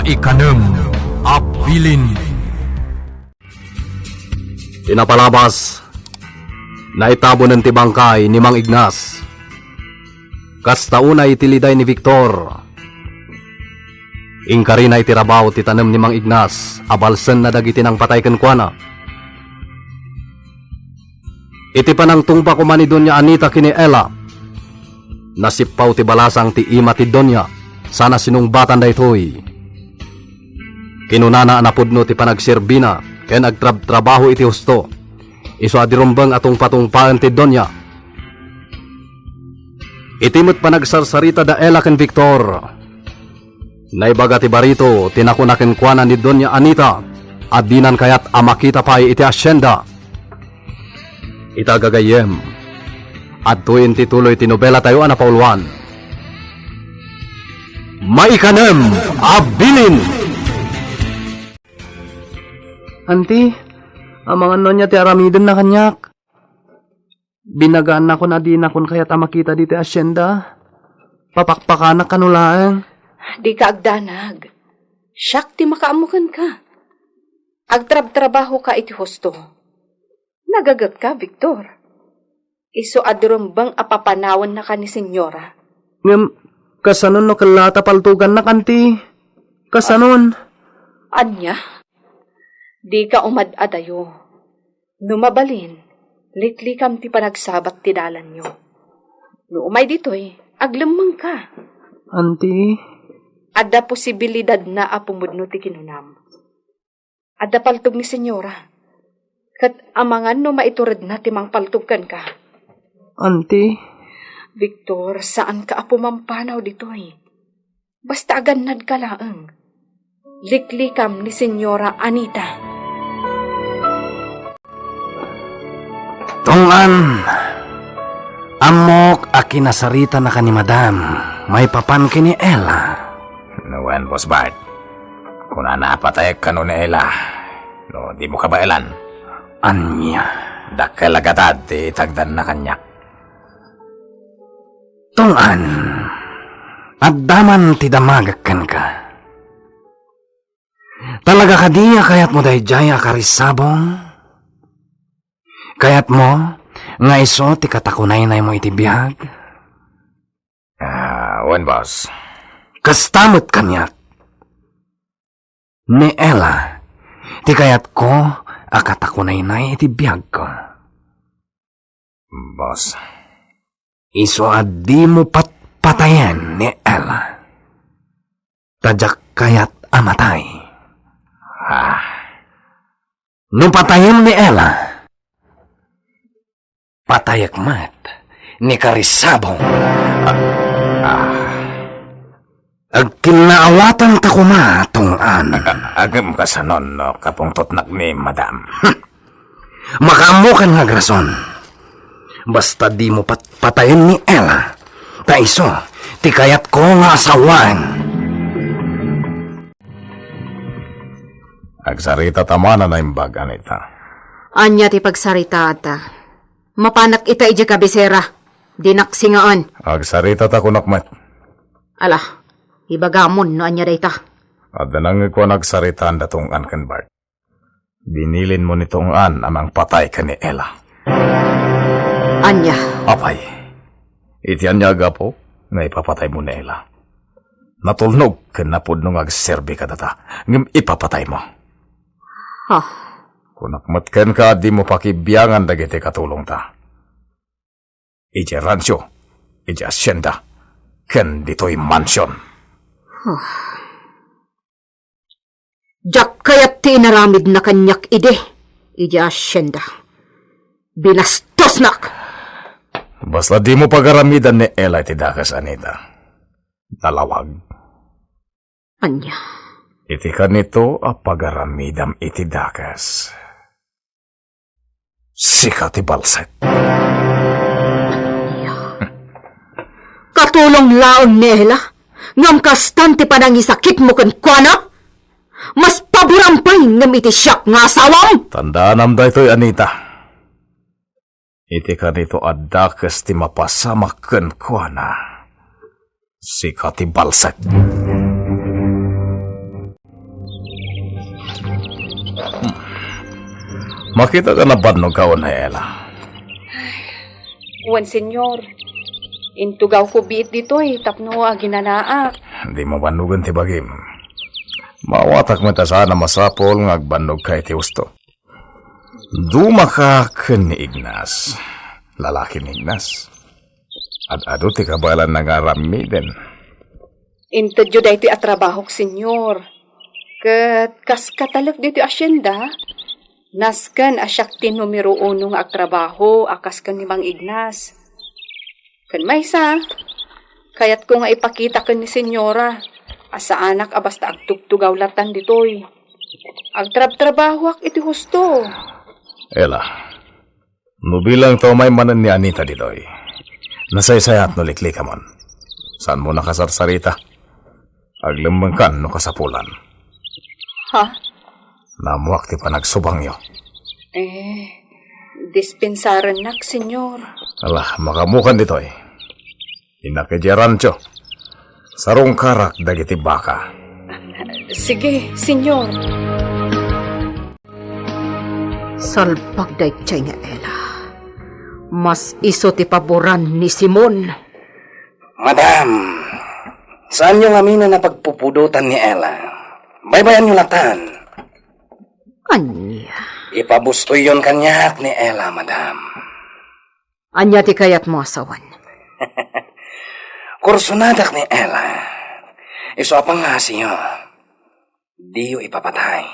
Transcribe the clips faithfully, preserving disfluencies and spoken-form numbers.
Ikanem a bilin. Ti napalabas, naitabonen ti bangkay ni Mang Ignas. Kasta unay ti liday ni Victor. Inkarina iti rabaw ti tanem ni Mang Ignas a balsenna dagiti nangpatay kenkuana. Iti panangtungpa koma ni Doña Anita ken ni Ella, nasippaw ti balasang ti ima ti Doña, sana sinungbatan daytoy. Kinunana a napudno ti panagserbina ken agtrabtrabaho iti husto. Isu a di rumbeng a tungpatungpaen ti Doña. Iti met panagsarsarita da Ella ken Victor, naibaga ti barito ti nakuna kenkuana ni Doña Anita a dinan kayat a makita pay iti hacienda. Ita gagayyem, adtoyen ti tuloy ti nobelatayo a napauluan. Maikanem a bilin. Anti, amangan no ania ti aramidenna kaniak. Binagaannakon a dinakon kayat a makita ditoy hacienda. Papakpakanak kano laeng. Dika agdanag. Siak ti makaammo kenka. Agtrabtrabahoka iti husto. Nagagetka, Victor. Isu a di rumbeng a papanawennaka ni Señora. Ngem, kasanon no kella ta paltogannak, anti? Kasanon? Ania? Dika umad-adayo. No mabalin, liklikam ti panagsabat ti dalanyo. No umay ditoy, aglemmengka. Anti? Adda posibilidadna a pumudno ti kinunam. Adda paltog ni Señora. Ket amangan no maituredna ti mangpaltog kenka. Anti? Victor, saanka a pumampanaw ditoy. Basta agannadka laeng. Liklikam ni Señora Anita. Tong-an, ammok a kinasaritanaka ni Madam maipapan ken ni Ella. Wen, Boss Bart. Kunana a patayek kano ni Ella no dimo kabaelan. Ania? Dakkel a gatad ti itagdanna kaniak. Tong-an, adda man ti damagek kenka. Talaga kadi a kayatmo daydiay a karisabong? Kayatmo nga isu ti katakunaynaymo iti biag? Ah, wen, boss. Kasta met kaniak. Ni Ella ti kayatko a katakunaynay iti biagko. Boss. Isu a dimo patpatayen ni Ella. Ta diak kayat a matay. Ah. No patayem ni Ella, patayek met ni Karisabong. Ah, ah. Agkinnaawatanta koma, Tong-an. Agem kasanon no kapungtotnak ni Madam. Makaammokan nga agrason. Basta dimo pat-, patayen ni Ella. Ta isu ti kayatko nga asawaen. Agsarita ta man a naimbag, Anita. Ania ti pagsaritaanta? Mapanak ita idiay kabisera. Dinak singaen. Agsarita ta kunak met. Ala, ibagamon no ania dayta. Adda nangngegko a nagsaritaan da Tong-an ken Bart. Binilinmo ni Tong-an a mangpatay ken ni Ella. Ania? Apay, iti ania a gapu nga ipapataymo ni Ella? Natulnog ken napudno nga agserbi kadata, ngem ipapataymo. Ha? Kunak met kenka a dimo pakibiangan dagiti katulongta. Idiay ransio, idiay hacienda, ken ditoy mansion. Huh. Diak kayat ti inaramidna kaniak idi, idiay hacienda. Binastosnak! Basta dimo pagaramidan ni Ella iti dakes, Anita. Nalawag. Ania? Iti kanito a pagaramidam iti dakes, sika ti balsek. Ania? Katulong laeng ni Ella, ngem kastan ti panangisakitmo kenkuana? Mas paboram pay ngem iti siak nga asawam? Tandaanam daytoy, Anita. Iti kanito a dakes ti mapasamak kenkuana, sika ti balsek. Makita ka nabannog ka unay, Ella? Wen, Senyor. Intugawko biit ditoy tapno aginanaak. Di mabannogen ti bagim. Maawatak met a saan a masapul nga agbannog ka iti husto. Duma ka ken ni Ignas. Lalaki ni Ignas. Ad-adu ti kabaelanna nga aramiden. Intedyo daytoy a trabahok, Senyor. Ket kas katalek ditoy asienda, nasken a siak ti numero uno nga agtrabaho a kas ken ni Mang Ignas. Ken maysa, kayatko nga ipakita ken ni Senyora a saanak a basta agtugtugaw latan ditoy. Agtrabtrabahoak iti husto. Ella, no bilang ta umay manen ni Anita ditoy, nasaysayaat no liklikamon. Saanmo nakasarsarita? Aglemmengkan no kasapulan. Ha? Naammoak ti panagsubangyo. Eh, dispensarennak, Senyor. Ala, makaammokan ditoy. Innak idiay rancho. Sarungkarak dagiti baka. Sige, Senyor. Salbag daydiay nga Ella. Mas isu ti paboran ni Simon. Madam, saanyo ngamin a napagpupudotan ni Ella. Baybayanyo latan. Ania? Ipabus-oyyon kaniak ni Ella, madam. Ania ti kayatmo a sawen? Kursonadak ni Ella. Isu a pangngasiyo. Diyo ipapatay.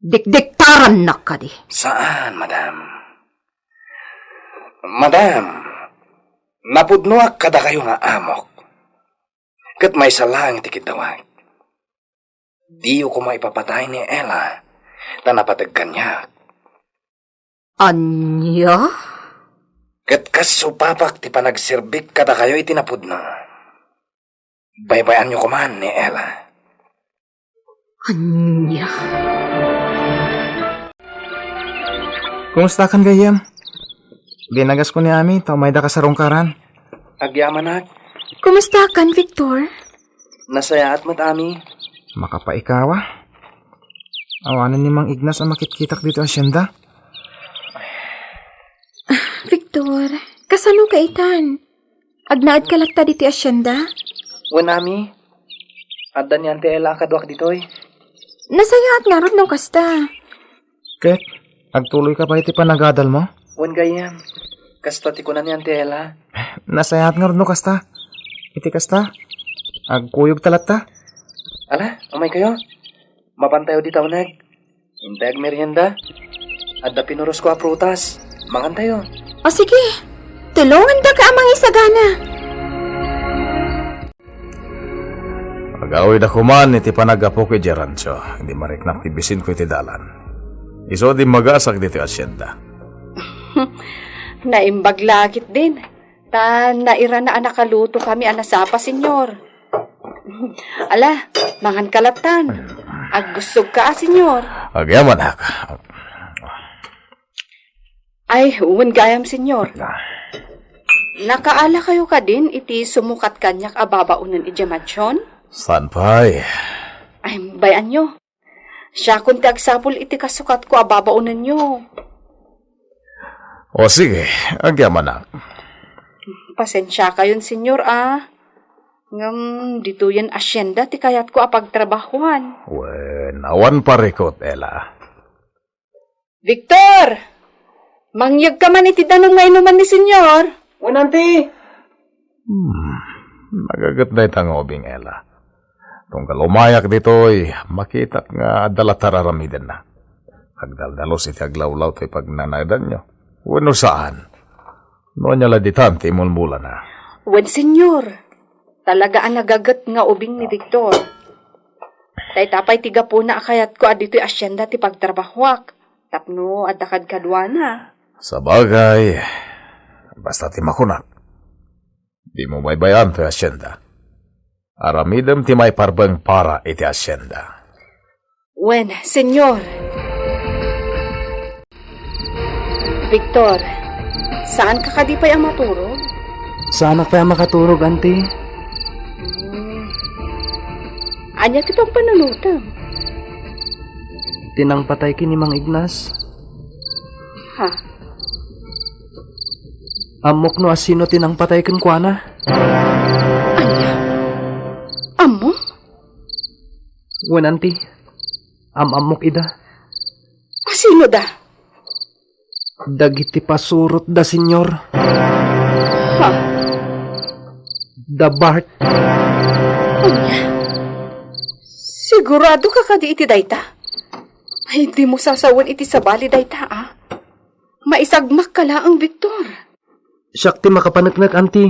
Dikdiktarannak kadi? Saan, madam. Madam, napudnoak kadakayo nga amok. Ket maysa laeng ti kiddawag. Diyo koma ipapatay ni Ella, ta napateg kaniak. Ania? Ket kas supapak ti panagserbik kadakayo iti napudno. Baybayanyo koman ni Ella. Ania? Kumustakan, gayyem? Dinagasko ni Ami, ta umayda ka sarungkaran. Agyamanak. Kumustakan, Victor? Nasayaat met, Ami. Makapaikawa. Awanen ni Mang Ignas a makitkitak ditoy asienda. Victor, kasano ka itan? Agnaed ka latta ditoy asienda? Wen, Ami. Adda ni Auntie Ella a kaduak ditoy. Nasayaat ngarud no kasta. Ket, agtuloy ka pay iti panagadalmo? Wen, gayyem. Kasta ti kuna ni Auntie Ella. Nasayaat ngarud no kasta. Iti kasta, agkuyog ta latta. Ala, umay kayo. Mapantayo dita uneg. Intay agmerienda. Adda pinurosko a prutas. Mangantayo. O sige, tulongandaka a mangisagana. Agawid a koman iti panagapok idiay rancho, idi mariknak ti bisinko iti dalan. Isu di magasak ditoy asienda. Naimbag la ketdin. Ta nairana a nakalutokami a nasapa, Senyor. Ala, mangan ka lattan. Agbussog ka a, Senyor. Agyamanak. Ay, wen gayam, Senyor. Nakaala kayo kadin iti sumukat kaniak a babaonen idiay mansion? Saan pay? Ay, bay-anyo. Siakon ti agsapul iti kasukatko a babaonenyo. O sige, agyamanak. Pasensiakayon, Senyor, a. Ngem ditoyen asienda ti kayatko a pagtrabahuan. Wen, awan parikut, Ella. Victor! Mangyegka man iti danum nga inuman ni Senyor. Wen, Auntie. Hmm, nagaget dayta nga ubing, Ella. Tunggal umayak ditoy, makitak nga adda latta aramidenna. Agdaldalus iti aglawlaw ti pagnanaedanyo. Wenno saan? No ania la ditan ti imulmulana? Wen, Senyor. Talaga a nagaget nga ubing ni Victor. Dayta pay ti gapuna a kayatko a ditoy asienda ti pagtrabahuak tapno adda kadkaduana. Sabagay, basta ti makunak. Dimo baybay-an toy asienda. Aramidem ti maiparbeng para iti asienda. Wen, Senyor. Victor, saan ka kadi pay a maturog? Saanak pay a makaturog, Auntie. Hmm. Ania ti pampanunotem? Ti nangpatay ken ni Mang Ignas. Ammok no asino ti nangpatay kenkuana. Ania? Ammom? Wen, anti. Am-ammok ida. Asino da? Dagiti pasurotda, Señor. Ha? Da Bart. Ania? Sigurado ka kadi iti dayta? Ay, dimo sasawen iti sabali dayta, a? Maisagmakka laeng, Victor. Siak ti makapaneknek, anti.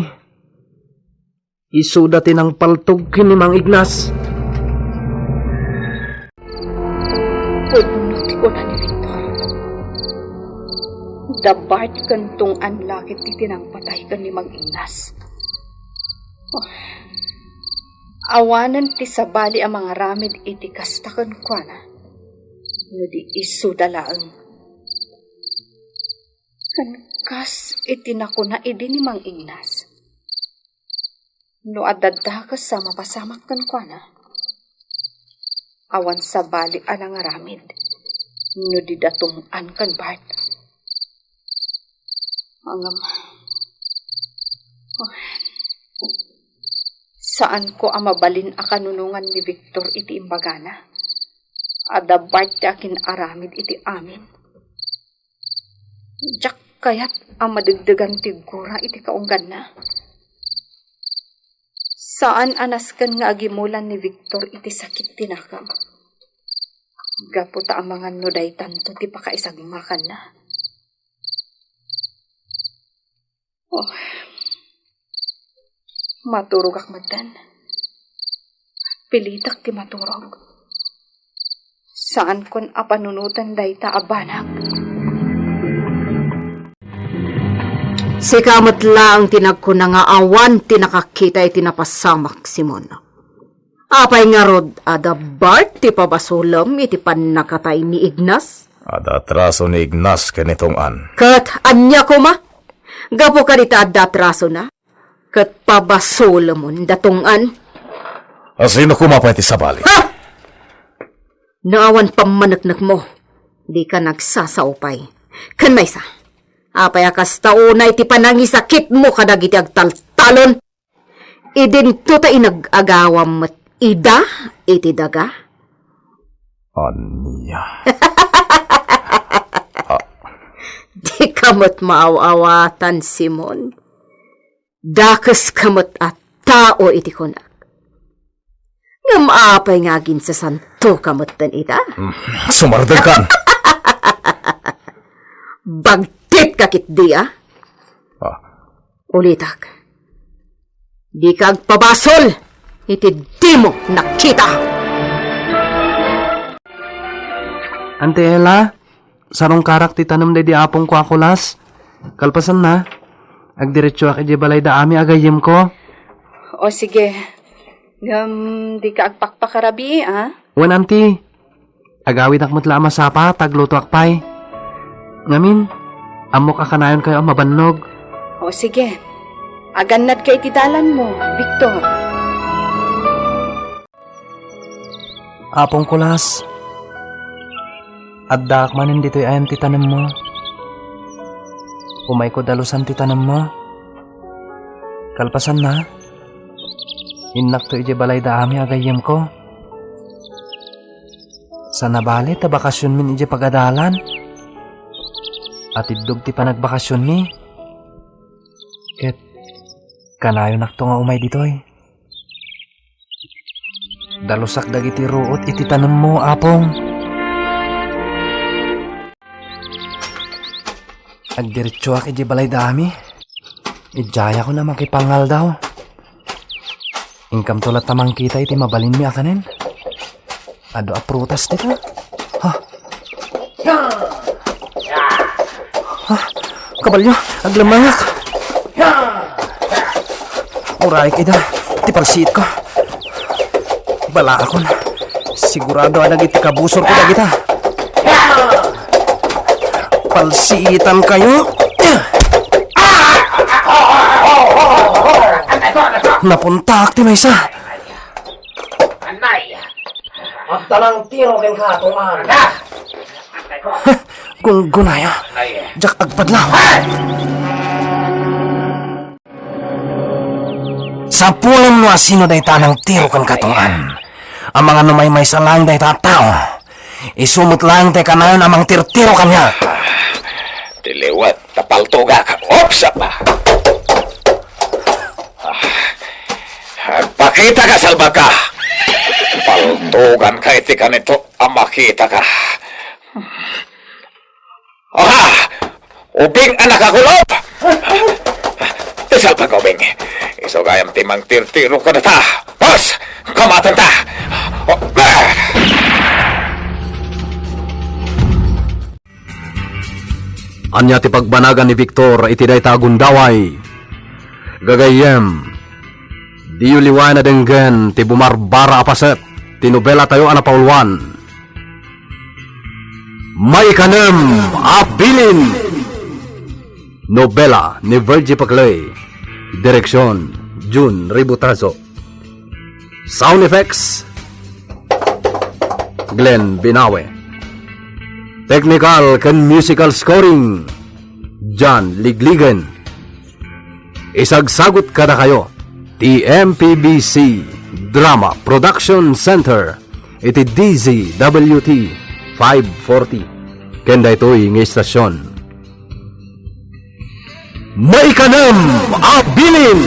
Isuda ti nangpaltog ken ni Mang Ignas. Pudno ti kuna ni Victor. Da Bart ken Tong-an la ket ti nangpatay ken ni Mang Ignas. Oh. Awanen ti sabali a mangaramid iti kasta kenkuana no di isuda laeng. Ken kas iti nakuna idi ni Mang Ignas, no adda dakes a mapasamak kenkuana, awan sabali a nangaramid no di da Tong-an ken Bart. Ngem, oh, saanko a mabalin a kanunongan ni Victor iti imbagana. Adda Bart ti akin-aramid iti amin. Diak kayat a madegdegan ti gura iti kaungganna. Saan a nasken nga agimulan ni Victor iti sakit ti nakam. Gapu ta amangan no daytanto ti pakaisagmakanna. Oh. Maturogak metten. Pilitek ti maturog. Saankon a panunoten dayta a banag. Sika met laeng ti nagkuna nga awan ti nakakita iti napasamak, Simon. Apay ngarud, adda Bart ti pabasolem iti pannakatay ni Ignas? Adda atraso ni Ignas ken ni Tong-an. Ket ania koma? Gapu kadita adda atrasona? Ket pabasolemon da Tong-an? Asino koma pay ti sabali? Ha! No awan pammaneknekmo, dika nagsasaupay. Ken maysa, apay a kasta unay ti panangisakitmo kadagiti agtaltalon? Idinto ta inag-agawam met ida iti daga? Ania? Dika met maaw-awatan, Simon. Dakeska met a tao iti kunak. Ngem apay nga aginsasantoka metten ita? Mm, sumardengkan. Bagtitka ketdi, a? Ah. Ulitak. Dika agpabasol iti dimo nakita. Ante Ella, sarungkarak ti tanem daydi apongko a kulas. Kalpasanna, agdiretsoak idiay balay da Ami a gayyemko. O, sige. Ngem, dika agpakpakarabii, a? Wen, anti. Agawidak met la a masapa ta aglutoak pay. Ngamin, ammok a kanayonkayo a mabannog. O, sige. Agannadka iti dalanmo, Victor. Apong Kulas, addaak manen ditoy ayan ti tanemmo. Umayko dalusan ti tanemmo. Kalpasanna, innakto idiay balay da Ami a gayyemko. Saan a bale ta bakasionmin idiay pagadalan. Atiddog ti panagbakasionmi. Ket kanayonakto nga umay ditoy. Dalusak dagiti ruot iti tanemmo, Apong. Agdiretsoak idiay balay da Ami. Idiayakon a makipangaldaw. Inkamto latta mangkita iti mabalinmi a kanen. Adu a prutas dita. Ha? Ha? Kabalyo, aglemangak. Uray ida, ti palsiitka. Balaakon. Sigurado a dagiti kabusorko dagita. Palsiitankayo. Napuntaak ti maysa. Anay! Agtanang tiro kenka, Tuman. Anda! Gunggunaya. Diak agpadlaw. Sapulem no asino dayta a nangtiro ken katungan. Amangan no maymaysa laeng dayta a tao. Isu met laeng ti kanayon a mangtirtiro kaniak. Ti liwat, napaltogak. Oops, apa. Ah, agpakitaka, salbagka. Paltoganka iti kanito a makitaka. Aha! Ubing a nakakulop! Ti salbagka, Ubing. Isu gayam ti mangtirtiro kadata. Boss! Kamatanta! Oh, ah! Ania ti pagbanagan ni Victor iti dayta a gundaway? Gagayyem, diyo liwayan a denggen ti bumarbara a paset ti nobelatayo a napauluan. Maikanem a Bilin! Nobela ni Virgie Paclay. Direksyon, Jun Ributazo. Sound effects, Glenn Binawe. Technical ken musical scoring, John Ligligen. Isagsagut kadakayo ti M P B C Drama Production Center iti D Z W T five forty ken daytoy nga istasyon. Maikanem a Bilin!